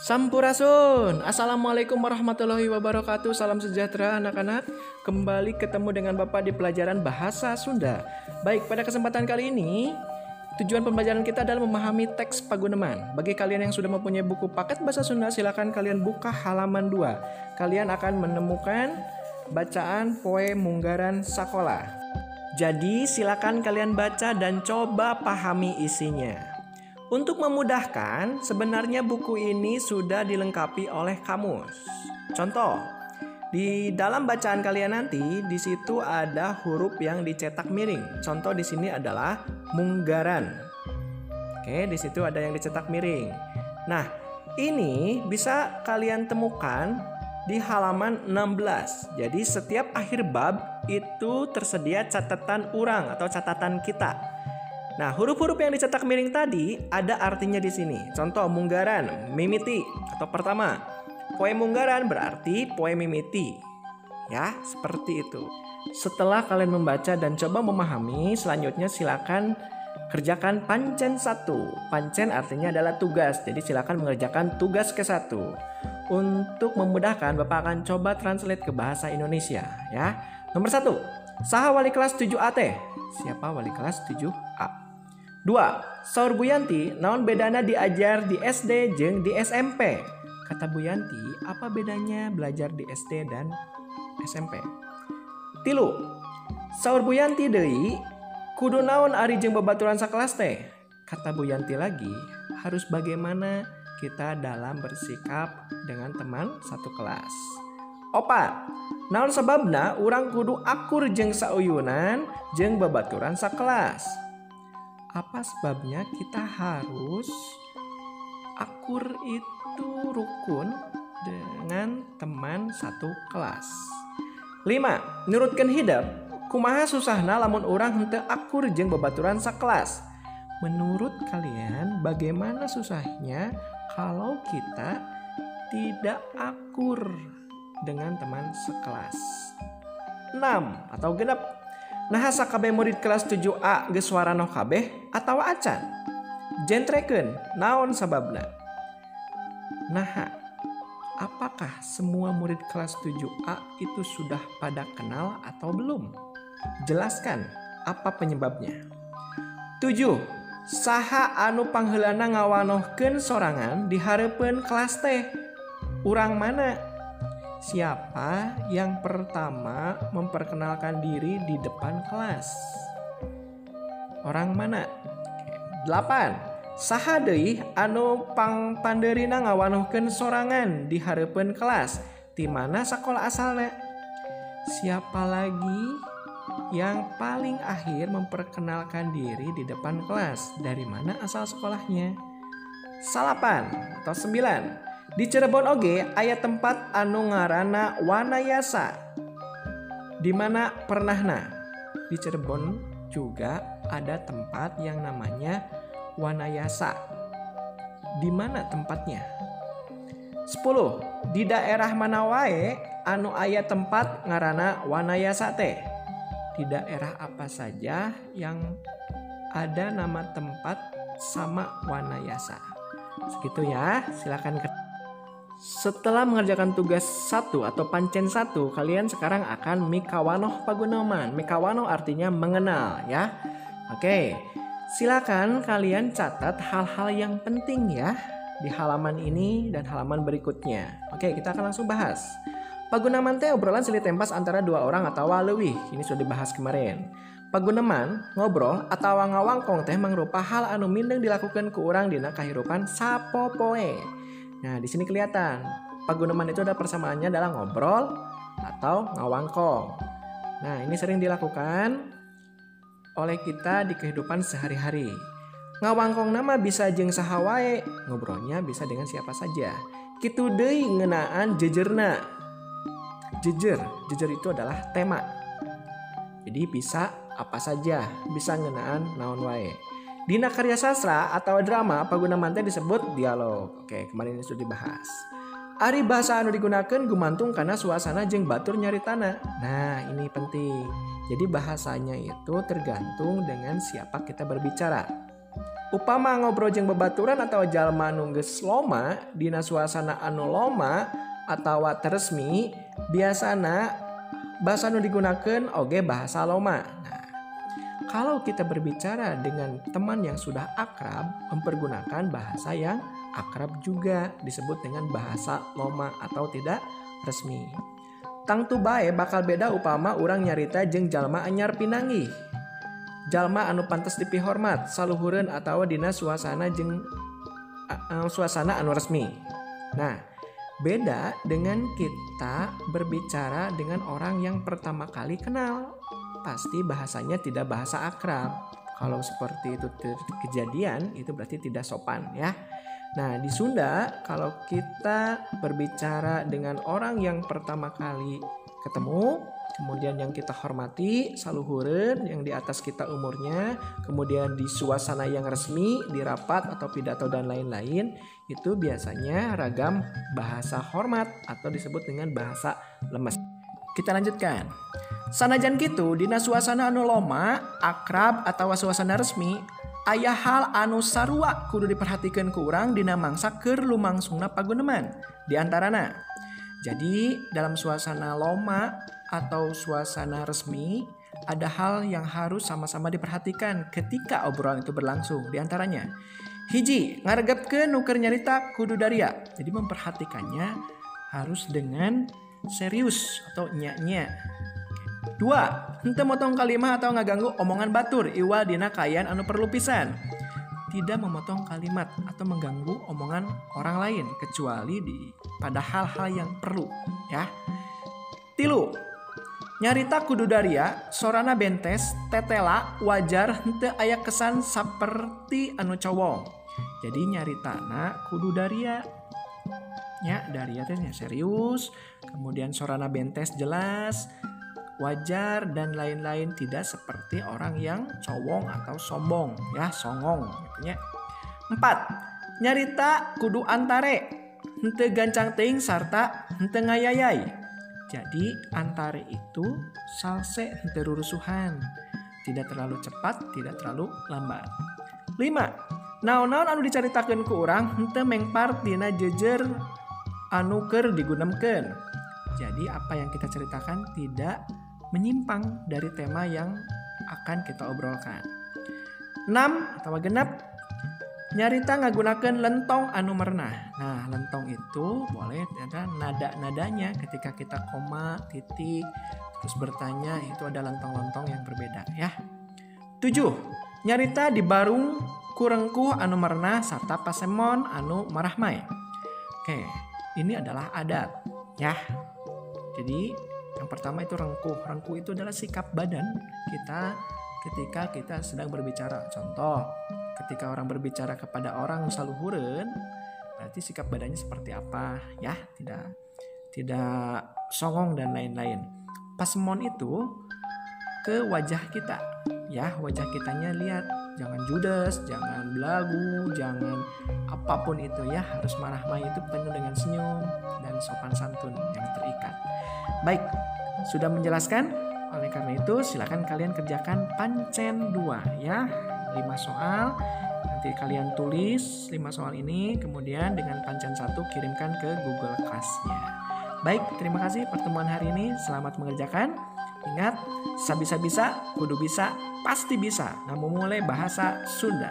Sampurasun. Assalamualaikum warahmatullahi wabarakatuh. Salam sejahtera anak-anak. Kembali ketemu dengan Bapak di pelajaran Bahasa Sunda. Baik, pada kesempatan kali ini tujuan pembelajaran kita adalah memahami teks Paguneman. Bagi kalian yang sudah mempunyai buku paket Bahasa Sunda, silakan kalian buka halaman 2. Kalian akan menemukan bacaan Poe Munggaran Sakola. Jadi silakan kalian baca dan coba pahami isinya. Untuk memudahkan, sebenarnya buku ini sudah dilengkapi oleh kamus. Contoh, di dalam bacaan kalian nanti, di situ ada huruf yang dicetak miring. Contoh di sini adalah munggaran. Oke, di situ ada yang dicetak miring. Nah, ini bisa kalian temukan di halaman 16. Jadi setiap akhir bab itu tersedia catatan urang atau catatan kita. Nah, huruf-huruf yang dicetak miring tadi ada artinya di sini. Contoh munggaran, mimiti atau pertama. Poe munggaran berarti poe mimiti. Ya, seperti itu. Setelah kalian membaca dan coba memahami, selanjutnya silakan kerjakan pancen 1. Pancen artinya adalah tugas. Jadi silakan mengerjakan tugas ke-1. Untuk memudahkan, Bapak akan coba translate ke bahasa Indonesia ya. Nomor 1. Saha wali kelas 7A teh? Siapa wali kelas 7A? 2. Saur Bu Yanti, naon bedana diajar di SD jeung di SMP? Kata Bu Yanti, apa bedanya belajar di SD dan SMP? 3. Saur Bu Yanti deui, kudu naon ari jeung babaturan sakelas teh? Kata Bu Yanti lagi, harus bagaimana kita dalam bersikap dengan teman satu kelas. 4. Naon sebabna urang kudu akur jeung sauyunan jeung babaturan sakelas? Apa sebabnya kita harus akur itu rukun dengan teman satu kelas? 5. Nurutkeun hidep, kumaha susahna lamun urang henteu akur jeung babaturan sakelas? Menurut kalian bagaimana susahnya kalau kita tidak akur dengan teman sekelas? 6 atau genep. Nah, sakabeh murid kelas 7A geus waranoh kabeh atawa acan? Jentrekeun, naon sababna? Nah, apakah semua murid kelas 7A itu sudah pada kenal atau belum? Jelaskan apa penyebabnya. 7. Saha anu pangheulana ngawanohkeun sorangan di hareupeun kelas teh? Urang mana? Siapa yang pertama memperkenalkan diri di depan kelas? Orang mana? 8. Saha deui anu pangpandeurina ngawanohkeun sorangan di hareupeun kelas? Di mana sakola asalna? Siapa lagi yang paling akhir memperkenalkan diri di depan kelas? Dari mana asal sekolahnya? 8 atau 9. Di Cirebon oge aya tempat anu ngaranna Wanayasa. Di mana pernahna? Di Cirebon juga ada tempat yang namanya Wanayasa. Di mana tempatnya? 10. Di daerah mana wae anu aya tempat ngaranna Wanayasa teh? Di daerah apa saja yang ada nama tempat sama Wanayasa? Segitu ya, silakan. Setelah mengerjakan tugas 1 atau pancen 1, kalian sekarang akan mikawanoh paguneman. Mikawanoh artinya mengenal ya. Oke, silakan kalian catat hal-hal yang penting ya di halaman ini dan halaman berikutnya. Oke, kita akan langsung bahas. Paguneman teh obrolan silih tempas antara dua orang atau leuwih. Ini sudah dibahas kemarin. Paguneman, ngobrol atau ngawangkong teh mangrupa hal anu mindeng dilakukan ku urang dina kahirupan sapopoe. Nah, di sini kelihatan paguneman itu ada persamaannya adalah ngobrol atau ngawangkong. Nah, ini sering dilakukan oleh kita di kehidupan sehari-hari. Ngawangkong nama bisa jeung saha wae, ngobrolnya bisa dengan siapa saja. Kitu deui ngeunaan jejerna. Jejer, jejer itu adalah tema. Jadi bisa apa saja, bisa ngeunaan naon wae. Dina karya sastra atau drama paguneman teh disebut dialog. Oke, kemarin ini sudah dibahas. Ari bahasa anu digunakan gumantung karena suasana jeung batur nyaritana. Nah, ini penting. Jadi bahasanya itu tergantung dengan siapa kita berbicara. Upama ngobrol jeung babaturan atau jalma nu geus loma dina suasana anu loma atawa resmi, biasana bahasa nu digunakeun oge bahasa loma. Nah, kalau kita berbicara dengan teman yang sudah akrab, mempergunakan bahasa yang akrab juga disebut dengan bahasa loma atau tidak resmi. Tangtu bae bakal beda upama urang nyarita jeung jalma anyar pinanggih. Jalma anu pantes dipihormat, saluhureun atawa dina suasana jeung suasana anu resmi. Nah, beda dengan kita berbicara dengan orang yang pertama kali kenal. Pasti bahasanya tidak bahasa akrab. Kalau seperti itu kejadian, itu berarti tidak sopan ya. Nah, di Sunda kalau kita berbicara dengan orang yang pertama kali ketemu, kemudian yang kita hormati, saluhureun, yang di atas kita umurnya, kemudian di suasana yang resmi, di rapat atau pidato dan lain-lain, itu biasanya ragam bahasa hormat atau disebut dengan bahasa lemes. Kita lanjutkan. Sanajan kitu, dina suasana anu loma, akrab atau suasana resmi, aya hal anu sarua kudu diperhatikan ku urang dina mangsa keur lumangsungna paguneman. Di antarana, jadi dalam suasana loma atau suasana resmi, ada hal yang harus sama-sama diperhatikan ketika obrolan itu berlangsung. Di antaranya, hiji, ngaregepkeun nu keur nyarita kudu daria. Jadi memperhatikannya harus dengan serius atau nya-nya. 2, henteu motong kalimat atau ngaganggu omongan batur iwal dina kaayaan anu perlu pisan. Tidak memotong kalimat atau mengganggu omongan orang lain kecuali pada hal-hal yang perlu ya. 3, nyarita kudu daria, sorana bentes, tetela, wajar, henteu aya kesan saperti anu cowong. Jadi nyaritana kudu daria. Ya, daria teh serius, kemudian sorana bentes jelas, wajar dan lain-lain, tidak seperti orang yang cowong atau sombong ya, songong gitu nya. 4, nyarita kudu antare, henteu gancang teuing sarta henteu ngayayay. Jadi antare itu salse henteu rurusuhan, tidak terlalu cepat, tidak terlalu lambat. 5, naon-naon anu dicaritakeun ku urang henteu mengpar tina jejer anu keur digunemkeun. Jadi apa yang kita ceritakan tidak menyimpang dari tema yang akan kita obrolkan. 6 atau genap, nyarita ngagunakeun lentong anu merenah. Nah, lentong itu boleh ada nada-nadanya ketika kita koma, titik, terus bertanya, itu ada lentong-lentong yang berbeda ya. 7, nyarita dibarung ku rengkuh anu merenah sarta pasemon anu marahmai. Oke, ini adalah adat ya. Jadi yang pertama itu rengkuh. Rengkuh itu adalah sikap badan kita ketika kita sedang berbicara. Contoh, ketika orang berbicara kepada orang saluhureun, berarti sikap badannya seperti apa ya? Tidak songong dan lain-lain. Pasemon itu ke wajah kita ya, wajah kitanya lihat, jangan judes, jangan belagu, jangan apapun itu ya, harus marahmai itu penuh dengan senyum dan sopan santun yang terikat. Baik, sudah menjelaskan. Oleh karena itu silakan kalian kerjakan pancen 2 ya, 5 soal. Nanti kalian tulis 5 soal ini, kemudian dengan pancen 1 kirimkan ke Google Class-nya. Baik, terima kasih pertemuan hari ini. Selamat mengerjakan. Ingat, sabisa-bisa, kudu bisa, pasti bisa. Namun mulai bahasa Sunda.